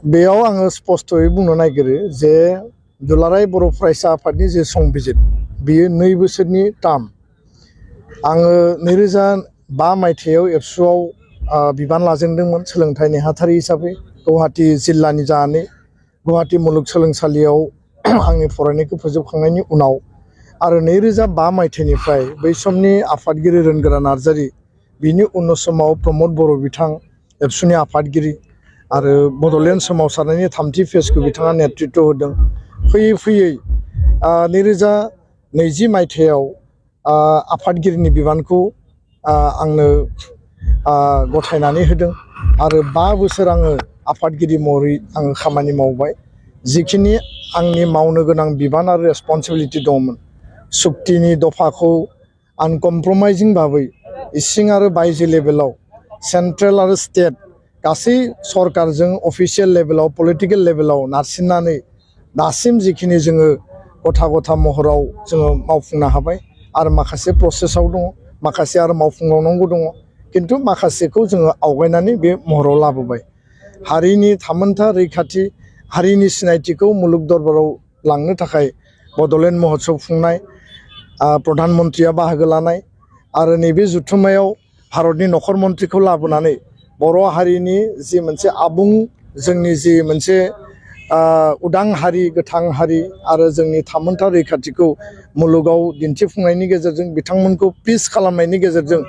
बेयाव आङो स्पष्टयै बुंनो नागिरो जे दुलाराय बर' फरायसा आफादनि जे संबिजित बियो 2 बोसोरनि टार्म। आङो 2005 मायथाइयाव एबसुआव बिबान लाजेनदोंमोन सोलोंथाइ नेहाथारि हिसाबै गुवाहाटी जिल्लानि जानानै गुवाहाटी मुलुगसोलोंसालियाव आंनि फरायनायखौ फोजोबखांनायनि उनाव आरो 2005 मायथाइनिफ्राय बै समनि आफादगिरि रोनगोरा नार्जारि बिनि उन समाव प्रमद बर' बिथां एबसुनि आफादगिरि आरो बड'लेण्ड सोमावसारनायनि 3थि फेजखौ बिथाङा नेतृत्व होदों। फैयै फैयै 2020 मायथाइयाव आफादगिरिनि बिबानखौ आंनो गथायनानै होदों आरो 5 बोसोर आङो आफादगिरि महरै आङो खामानि मावबाय। जिखिनि आंनि मावनो गोनां बिबान आरो रेसपन्सिबिलिटि दंमोन सुक्तिनि दफाखौ आनकमप्रमाइजिं भाबै इसिं आरो बायजो लेभेलाव सेन्ट्रेल आरो स्टेट गासै सरकारजों अफिसियेल लेभेलाव पलिटिकेल लेभेलाव नारसिननानै दासिम जिखिनि जोङो गथा महराव जोङो मावफुंनो हाबाय आरो माखासे प्रसेसआव दङ, माखासे आरो मावफुंबावनांगौ दङ, किन्तु माखासेखौ जोङो आवगायनानै बे महराव लाबोबाय। हारिनि थामोनथा रैखाथि हारिनि सिनायथिखौ मुलुग दरबाराव लांनो थाखाय बड'लेण्ड महोत्सव खुंनाय, प्रधान मन्त्रिया बाहागो लानाय आरो नैबे जुथुम्मायाव भारतनि नखर मन्त्रिखौ लाबोनानै बर' हारिनि जि मोनसे आबुं जोंनि जि मोनसे उदां हारि गोथां हारि आरो जोंनि थामोनथा रैखाथिखौ मुलुगाव दिन्थिफुंनायनि गेजेरजों बिथांमोनखौ पिस खालामनायनि गेजेरजों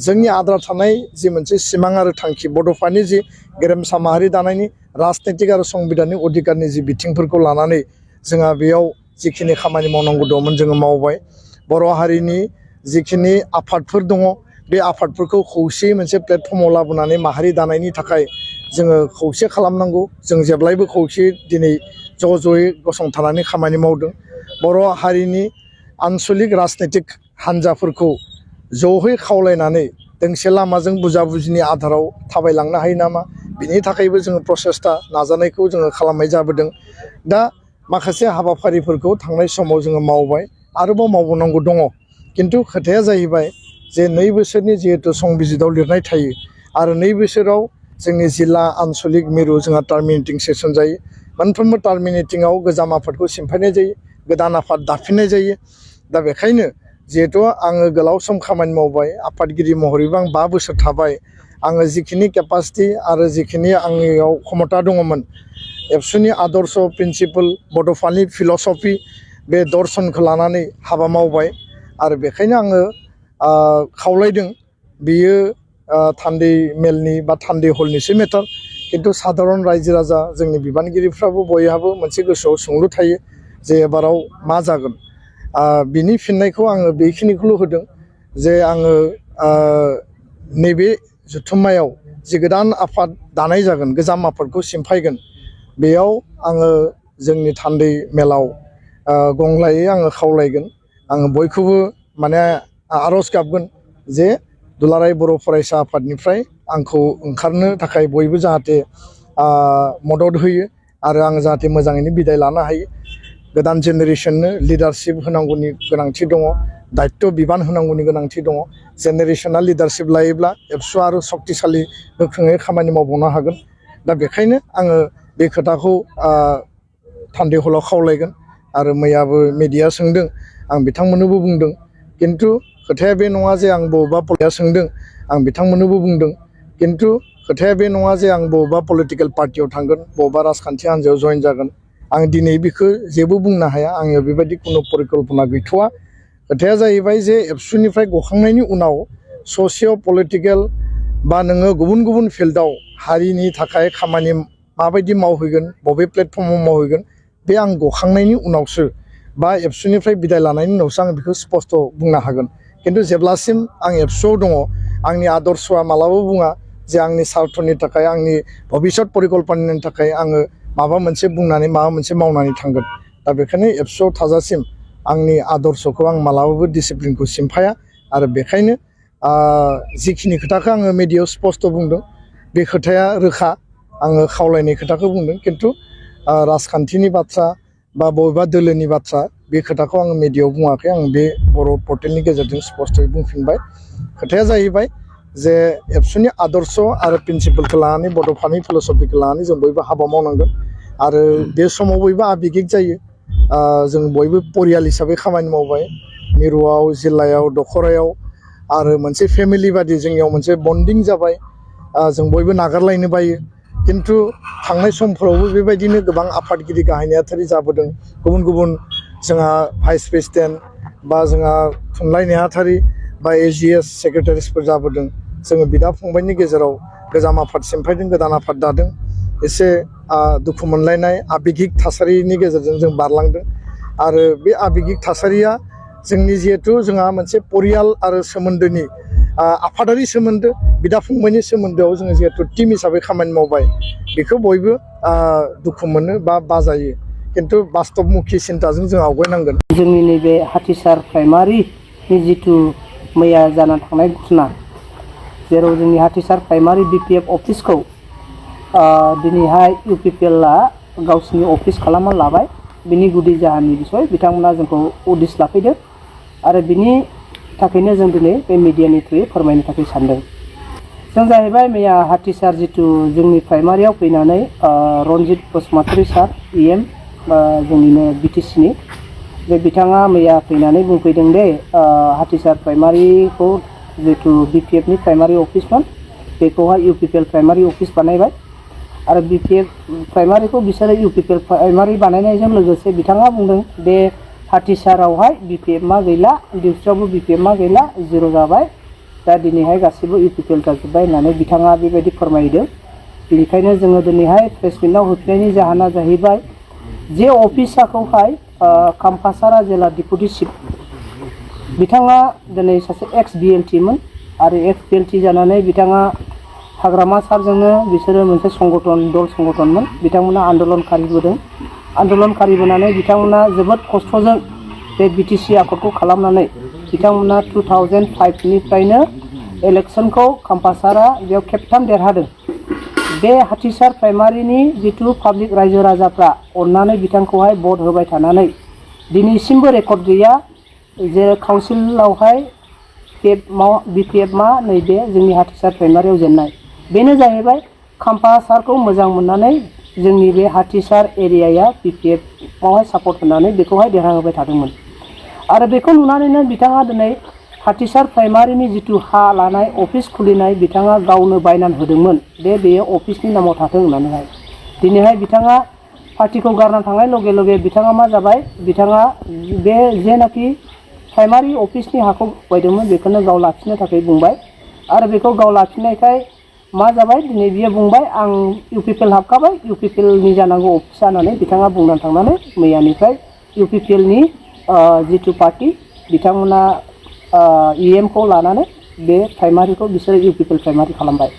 जोंनि आद्रा थानाय जि मोनसे सिमां आरो थांखि बड'फानि जि गेरेमसा माहारि दानायनि राजनैतिक आरो संबिधाननि अधिकारनि जि बिथिंफोरखौ लानानै जोंहा बेयाव जिखिनि खामानि मावनांगौ दंमोन जोङो मावबाय। बर' हारिनि जिखिनि आफादफोर दङ बे आफादफोरखौ खौसेयै मोनसे प्लेटफर्माव लाबोनानै माहारि दानायनि थाखाय जोङो खौसे खालामनांगौ। जों जेब्लायबो खौसेयै दिनै ज'यै गसंथानानै खामानि मावदों। बर' हारिनि आन्सलिक राजनैतिक हान्जाफोरखौ ज'यै खावलायनानै दोंसे लामाजों बुजा बुजिनि आधाराव थाबायलांनो हायो नामा बिनि थाखायबो जोङो प्रसेस्टा नाजानायखौ जोङो खालामनाय जाबोदों। दा माखासे हाबाफारिफोरखौ थांनाय समाव जोङो मावबाय, आरोबाव मावबावनांगौ दङ। किन्तु खोथाया जाहैबाय जे 2 बोसोरनि जिहेतु संबिजिताव लिरनाय थायो आरो 2 बोसोराव जोंनि जिल्ला आन्सलिक मिरु जोंहा टार्मिनेटिं सेसन जायो। मोनफ्रोमबो टार्मिनेटिंआव गोजाम आफादखौ सिमफायनाय जायो, गोदान आफाद दाफिननाय जायो। दा बेखायनो जिहेतु आङो गोलाव सम खामानि मावबाय आफादगिरि महरैबो आं 5 बोसोर थाबाय, आङो जिखिनि केपासिटि आरो जिखिनि आंनियाव क्षमता दङमोन एबसुनि आदर्श प्रिन्सिपल बड'फानि फिल'सफि बे दर्शनखौ लानानै हाबा मावबाय आरो बेखायनो आङो खावलायदों बियो थान्दै मेलनि बा थान्दै हलनिसो मेटार, किन्तु साधारन रायजो राजा जोंनि बिबानगिरिफ्राबो बयहाबो मोनसे गोसोआव सोंलु थायो जे एबाराव मा जागोन। बिनि फिननायखौ आङो बेखिनिखौल' होदों जे आङो नैबे जुथुम्मायाव जि गोदान आफाद दानाय जागोन गोजाम आफादखौ सिमफायगोन बेयाव आङो जोंनि थान्दै मेलाव गंग्लायै आङो खावलायगोन। आङो बयखौबो माने आर'ज गाबगोन जे दुलाराय बर' फरायसा आफादनिफ्राय आंखौ ओंखारनो थाखाय बयबो जाहाथे मदद होयो आरो आं जाहाथे मोजाङैनो बिदाय लानो हायो। गोदान जेनेरेसननो लिडारशिप होनांगौनि गोनांथि दङ, दायित्व बिबान होनांगौनि गोनांथि दङ। जेनेरेसना लिडारशिप लायोब्ला एबसुआ आरो सक्तिशालि गोख्रोङै खामानि मावबावनो हागोन। दा बेखायनो आङो बे खोथाखौ थान्दै हलाव खावलायगोन आरो मैयाबो मिडिया सोंदों, आं बिथांमोननोबो बुंदों। किन्तु खोथाया बे नङा जे आं बबेबा पलिटिया सोंदों, आं बिथांमोननोबो बुंदों। किन्तु खोथाया बे नङा जे आं बबेबा पलिटिकेल पार्टियाव थांगोन, बबेबा राजखान्थि हान्जायाव जइन जागोन। आं दिनै बेखौ जेबो बुंनो हाया, आंनियाव बेबायदि खुनु परिकल्पना गैथ'वा। खोथाया जाहैबाय जे एबसुनिफ्राय गखांनायनि उनाव ससिय' पलिटिकेल बा नोङो गुबुन गुबुन फिल्डआव हारिनि थाखाय खामानि माबायदि मावहैगोन, बबे प्लेटफर्माव मावहैगोन बे आं गखांनायनि उनावसो बा एबसुनिफ्राय बिदाय लानायनि उनावसो आं बेखौ स्पस्ट' बुंनो हागोन। किन्तु जेब्लासिम आं एबसुआव दङ आंनि आदर्शआ मालाबाबो बुङा जे आंनि सार्थनि थाखाय आंनि भबिष्यत परिकल्पनानि थाखाय आङो माबा मोनसे बुंनानै माबा मोनसे मावनानै थांगोन। दा बेखायनो एबसुआव थाजासिम आंनि आदर्शखौ आं मालाबाबो डिसिप्लिनखौ सिमफाया आरो बेखायनो जिखिनि खोथाखौ आङो मिडियायाव स्पस्ट' बुंदों बे खोथाया रोखा। आङो खावलायनाय खोथाखौ बुंदों, किन्तु राजखान्थिनि बाथ्रा बा बबेबा दोलोनि बाथ्रा बे खोथाखौ आङो मिडियायाव बुङाखै। आं बे बर' पर्टेलनि गेजेरजों स्पष्टयै बुंफिनबाय। खोथाया जाहैबाय जे एबसुनि आदर्श आरो प्रिन्सिपालखौ लानानै बड'फानि फिल'सफिखौ लानानै जों बयबो हाबा मावनांगोन आरो बे समाव बयबो आबेगिक जायो जों बयबो परियाल हिसाबै खामानि मावबाय मिरुआव जिल्लायाव दखरायाव आरो मोनसे फेमिलि बादि जोंनियाव मोनसे बन्डिं जाबाय जों बयबो नागारलायनो बायो खिन्थु थांनाय समफोरावबो बेबायदिनो गोबां आफादगिरि गाहाय नेहाथारि जाबोदों गुबुन गुबुन जोंहा भाइस प्रेसिडेन्ट बा जोंहा थुनलाइ नेहाथारि बा एजिएस सेक्रेटारिसफोर जाबोदों जोङो बिदा फंबायनि गेजेराव गोजाम आफाद सिमफायदों गोदान आफाद दादों एसे दुखु मोनलायनाय आबेगिक थासारिनि गेजेरजों जों बारलांदों आरो बे आबेगिक थासारिया जोंनि जिहेथु जोंहा मोनसे परियाल आरो सोमोन्दोनि आफादारि सोमोन्दो बिदा फंबायनि सोमोन्दोआव जोङो जिहेथु टिम हिसाबै खामानि मावबाय बेखौ बयबो दुखु मोनो बा बाजायो खिन्थु बास्तबमुखि सिन्ताजों जों आवगायनांगोन जोंनि नैबे हाथिसार प्राइमारिनि जिथु मैया जाना थांनाय घटना जेराव जोंनि हाथिसार प्राइमारि बिपिएफ अफिसखौ दिनैहाय इउपिपिएलआ गावसिनि अफिस खालामना लाबाय बिनि गुदि जाहोननि बिसय बिथांमोना जोंखौ उदिस लाफैदों आरो बिनि थाखायनो जों दिनै बे मिडियानि थ्रुयै फोरमायनो थाखाय सानदों जों जाहैबाय मैया हाथिसार जिथु जोंनि प्राइमारियाव फैनानै रनजित बसुमतारी सार इएम जोंनिनो बिटिसिनि बे बिथाङा मैया फैनानै बुंफैदों दे हाथिसार प्राइमारिखौ जिथु बिपिएफनि प्राइमारि अफिसमोन बेखौहाय इउपिपिएल प्राइमारि अफिस बानायबाय आरो बिपिएफ प्राइमारिखौ बिसोरो इउपिपिएल प्राइमारि बानायनायजों लोगोसे बिथाङा बुंदों दे हाथिसारावहाय बिपिएफआ गैला डिउस्ट्रियावबो बिपिएफआ गैला जिर' जाबाय दा दिनैहाय गासिबो इउपिपिएल जाजोब्बाय होननानै बिथाङा बेबायदि फोरमायदों बेनिखायनो जोङो दिनैहाय प्रेस मिटआव होफैनायनि जाहोना जाहैबाय जे अफिसाखौहाय कामपासारा जिल्ला डिपुटि चिफ बिथाङा दिनै सासे एक्स बिएलटिमोन आरो एक्स बिएलटि जानानै बिथाङा हाग्रामा सारजोंनो बिसोरो मोनसे दल संगठनमोन बिथांमोना आन्दलन खारिबोदों आन्दलन खारिबोनानै बिथांमोना जोबोद खस्थ'जों बे बिटिसि आफादखौ खालामनानै बिथांमोना 2005निफ्रायनो इलेक्सनखौ कामपासारा बेयाव खेबथाम देरहादों बे हाथिसार प्राइमारिनि जिथु पाब्लिक रायजो राजाफ्रा अननानै बिथांखौहाय भट होबाय थानानै दिनैसिमबो रेकर्ड गैया जे काउन्सिलावहाय बिपिएफआ नैबे जोंनि हाथिसार प्राइमारियाव जेननाय बेनो जाहैबाय कामपासारखौ मोजां मोननानै जोंनि बे हाथिसार एरियाया बिपिएफआवहाय सापर्ट होनानै बेखौहाय देरहाहोबाय थादोंमोन आरो बेखौ नुनानैनो बिथाङा दिनै हाथिसार प्राइमारिनि जिथु हा लानाय अफिस खुलिनाय बिथाङा गावनो बायनानै होदोंमोन बेयो अफिसनि नामाव थाथों होननानैहाय दिनैहाय बिथाङा पार्टिखौ गारना थांनाय लगे लगे बिथाङा मा जाबाय बिथाङा बे जेनाखि प्राइमारि अफिसनि हाखौ बायदोंमोन बेखौनो गाव लाखिनो थाखाय बुंबाय आरो बेखौ गाव लाखिनायखाय मा जाबाय दिनै बियो बुंबाय आं इउपिपिएल हाबखाबाय इउपिपिएलनि जानांगौ अफिस होननानै बिथाङा बुंनानै थांनानै मैयानिफ्राय इउपिपिएलनि जिथु पार्टि बिथांमोना इएमखौ लानानै बे प्राइमारिखौ बिसोरो इउपिपिएल प्राइमारि खालामबाय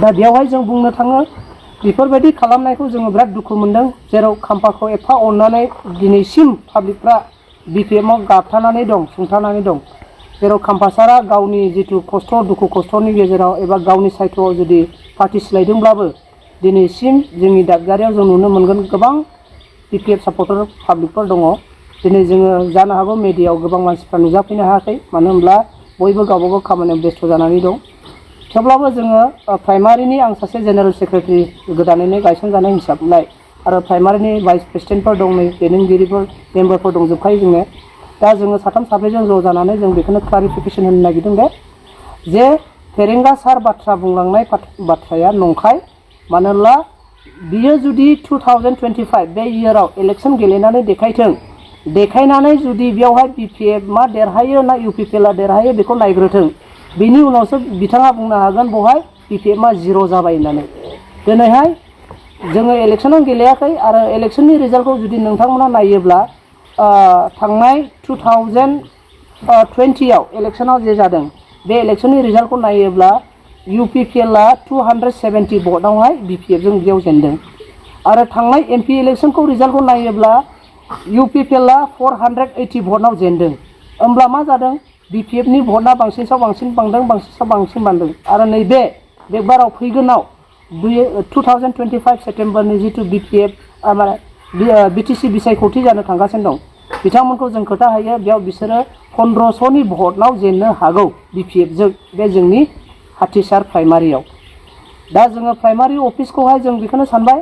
दा बेयावहाय जों बुंनो थाङो बेफोरबायदि खालामनायखौ जोङो बिराद दुखु मोनदों जेराव खाम्फाखौ एफा अननानै दिनैसिम पाब्लिकफ्रा बिपिएफआव गाबथानानै दं सुंथानानै दं जेराव कामपासारा गावनि जिथु दुखु खस्थ'नि गेजेराव एबा गावनि सायथ'आव जुदि पार्टि सोलायदोंब्लाबो दिनैसिम जोंनि दादगारियाव जों नुनो मोनगोन गोबां बिपिएफ सापर्टार पाब्लिकफोर दङ दिनै जोङो जानो हागौ मिडियायाव गोबां मानसिफ्रा नुजाफैनो हायाखै मानो होनब्ला बयबो गावबागाव खामानियाव बेस्थ' जानानै दं थेवब्लाबो जोङो प्राइमारिनि आं सासे जेनेरेल सेक्रेटारि गोदानैनो गायसनजानाय हिसाबलाय आरो प्राइमारिनि भाइस प्रेसिडेन्टफोर दं नै दैदेनगिरिफोर मेम्बारफोर दंजोबखायो जोङो दा जोङो साथाम साब्रैजों ज' जानानै जों बेखौनो क्लारिफिकेसन होनो नागिरदों जे फेरेंगा सार बाथ्रा बुंलांनाय बाथ्राया नंखाय मानो होनब्ला बियो जुदि 2025 बे इयाराव इलेक्सन गेलेनानै देखायनानै जुदि बेयावहाय बिपिएफआ देरहायो ना इउपिपिएलआ देरहायो बेखौ नायग्रोथों बिनि उनावसो बिथाङा बुंनो हागोन बेवहाय बिपिएफआ जिर' जाबाय होननानै दिनैहाय जोङो इलेक्सनाव गेलेयाखै आरो इलेक्सननि रिजाल्टखौ जुदि नोंथांमोना नायोब्ला थांनाय 2020आव इलेक्सनाव जे जादों बे इलेक्सननि रिजाल्टखौ नायोब्ला इउपिपिएलआ 270 भटआवहाय बिपिएफजों बेयाव जेनदों आरो थांनाय एमपि इलेक्सनखौ रिजाल्टखौ नायोब्ला इउपिपिएलआ 480 भटआव जेनदों होमब्ला मा जादों बिपिएफनि भटआ बांसिनसाव बांसिन बांदों आरो नैबे बाराव फैगोनाव 2025 सेप्तेम्बरनि जिथु बिपिएफ बिटिसि बिसायख'थि जानो थांगासिनो दं बिथांमोनखौ जों खोथा हायो बेयाव बिसोरो 1500नि भटनाव जेननो हागौ BPF जों बे जोंनि हाथिसार प्राइमारियाव। दा जोङो प्राइमारि अफिसखौहाय जों बेखौनो सानबाय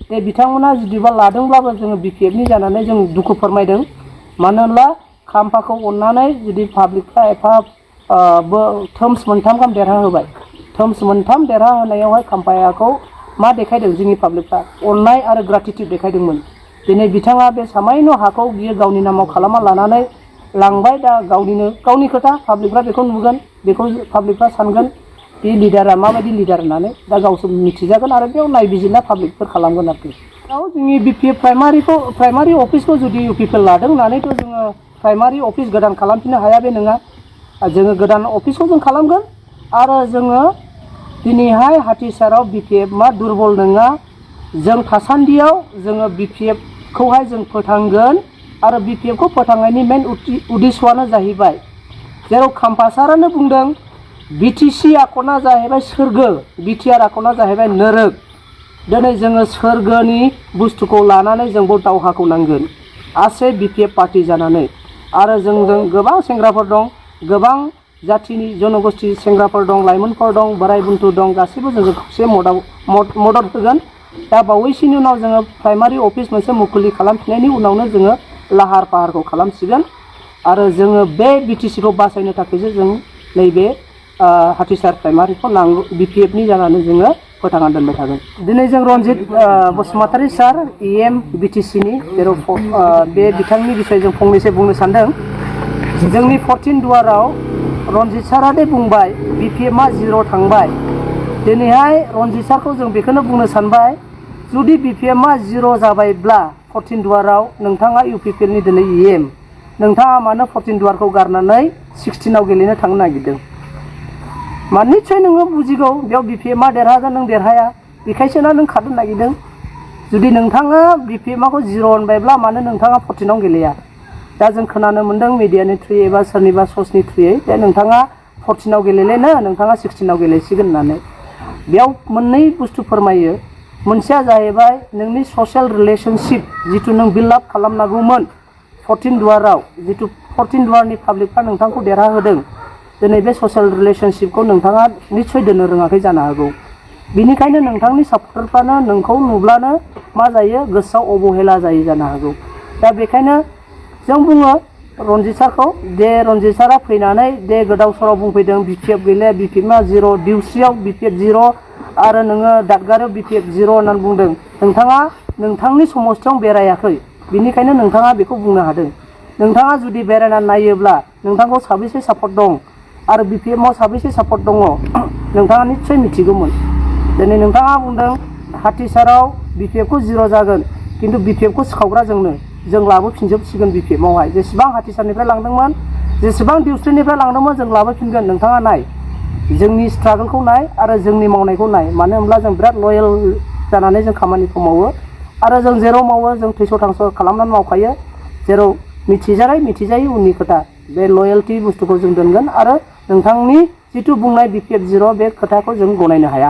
जे बिथांमोना जुदिबा लादोंब्लाबो जोङो BPFनि जानानै जों दुखु फोरमायदों। मानो होनब्ला खाम्फाखौ अननानै जुदि पाब्लिकफ्रा एफा थोम्स मोनथाम गाहाम देरहा होबाय। थोम्स मोनथाम देरहा होनायावहाय खाम्फाखौ मा देखायदों जोंनि पाब्लिकफ्रा अननाय आरो ग्रेटिट्युड देखायदोंमोन। दिनै बिथाङा बे सामायन' हाखौ बियो गावनि नामाव खालामना लानानै लांबाय। दा गावनि खोथा पाब्लिकफ्रा बेखौ नुगोन, बेखौ पाब्लिकफ्रा सानगोन बे लिडारा माबायदि लिडार होननानै दा गावसोर मिथिजागोन आरो बेयाव नायबिजिरना पाब्लिकफोर खालामगोन आरोखि। जोंनि BPF प्राइमारि अफिसखौ जुदि UPPL लादों होननानैथ' जोङो प्राइमारि अफिस गोदान खालामफिननो हाया बे नङा। जोङो गोदान अफिसखौ जों खालामगोन आरो जोङो दिनैहाय हाथिसाराव BPF मा दुरबल नङा। जों थासान्दियाव जोङो BPFखौहाय जों फोथांगोन आरो BPFखौ फोथांनायनि मेन उद्देश्यआनो जाहैबाय जेराव खाम्फा सारानो बुंदों BTC आखना जाहैबाय सोरगो, BTR आखना जाहैबाय नोरोग। दिनै जोङो सोरगोनि बुस्थुखौ लानानै जोंबो दावहाखौ नांगोन आसे BPF पार्टि जानानै। आरो जोंजों गोबां सेंग्राफोर दं, गोबां जाथिनि जनगोष्ठी सेंग्राफोर दं, लाइमोनफोर दं, बोराय बुन्थु दं, गासैबो जोंजों खौसे मदद होगोन। दा बावैसोनि उनाव जोङो प्राइमारि अफिस मोनसे मुखुलि खालामफिननायनि उनावनो जोङो लाहार फाहारखौ खालामसिगोन आरो जोङो बे BTCखौ बासायनो थाखायसो जों नैबे हाथिसार प्राइमारिखौ BPFनि जानानै जोङो फोथांना दोनबाय थागोन। दिनै जों रनजित बसुमतारी सार EM BTCनि जेराव बे बिथांनि बिषय जों फंनैसो बुंनो सानदों। जोंनि 14 दुवाराव रनजित सारा दे बुंबाय BPFआ 0 थांबाय। दिनैहाय रनजित सारखौ जों बेखौनो बुंनो सानबाय जुदि BPFआ 0 जाबायब्ला 14 दुवाराव नोंथाङा UPPLनि दिनै EM नोंथाङा मानो 14 दुवारखौ गारनानै 16आव गेलेनो थांनो नागिरदों? मा निस्सय नोङो बुजिगौ बेयाव BPFआ देरहागोन, नों देरहाया बेखायसोना नों खारनो नागिरदों। जुदि नोंथाङा BPFखौ 0 होनबायब्ला मानो नोंथाङा 14आव गेलेया? दा जों खोनानो मोन्दों मिडियानि थ्रुयै एबा सोरनिबा सर्सनि थ्रुयै जे नोंथाङा 14आव गेलेलेनो नोंथाङा 16आव गेलेसिगोन होननानै। बेयाव मोननै बुस्थु फोरमायो। मोनसेया जाहैबाय नोंनि ससियेल रिलेशनशिप जिथु नों बिल्ड आप खालामनांगौमोन 14 दुवाराव, जिथु 14 दुवारनि पाब्लिकफ्रा नोंथांखौ देरहा होदों। दिनै बे ससियेल रिलेशनशिपखौ नोंथाङा निस्सय दोननो रोङाखै जानो हागौ। बिनिखायनो नोंथांनि सापर्टारफ्रानो नोंखौ नुब्लानो मा जायो गोसोआव अबहेला जायो जानो हागौ। दा बेखायनो जों बुङो रनजित सारखौ दे रनजित सारा फैनानै दे गोदाव सोराव बुंफैदों BPF गैले, BPFआ 0, दिउस्रियाव BPF 0 आरो नोङो दादगारियाव BPF 0 होननानै बुंदों। नोंथाङा नोंथांनि समस्थियाव बेरायाखै, बिनिखायनो नोंथाङा बेखौ बुंनो हादों। नोंथाङा जुदि बेरायनानै नायोब्ला नोंथांखौ साबेसे सापर्ट दं आरो BPFआव साबेसे सापर्ट दङ नोंथाङा निस्सय मिथिगौमोन। दिनै नोंथाङा बुंदों हाथिसाराव BPFखौ 0 जागोन, खिन्थु BPFखौ सिखावग्रा जों लाबोफिनजोबसिगोन BPFआवहाय जेसेबां हाथिसारनिफ्राय लांदोंमोन, जेसेबां दिउस्रिनिफ्राय लांदोंमोन जों लाबोफिनगोन। नोंथाङा नाय जोंनि स्ट्रागोलखौ नाय आरो जोंनि मावनायखौ नाय। मानो होनब्ला जों बिराद लयेल जानानै जों खामानिखौ मावो आरो जों जेराव मावो जों थैस' थांस' खालामनानै मावखायो। जेराव मिथिजानाय मिथिजायै उननि खोथा, बे लयेल्टि बुस्थुखौ जों दोनगोन आरो नोंथांनि जिथु बुंनाय BPF 0 बे खोथाखौ जों गनायनो हाया।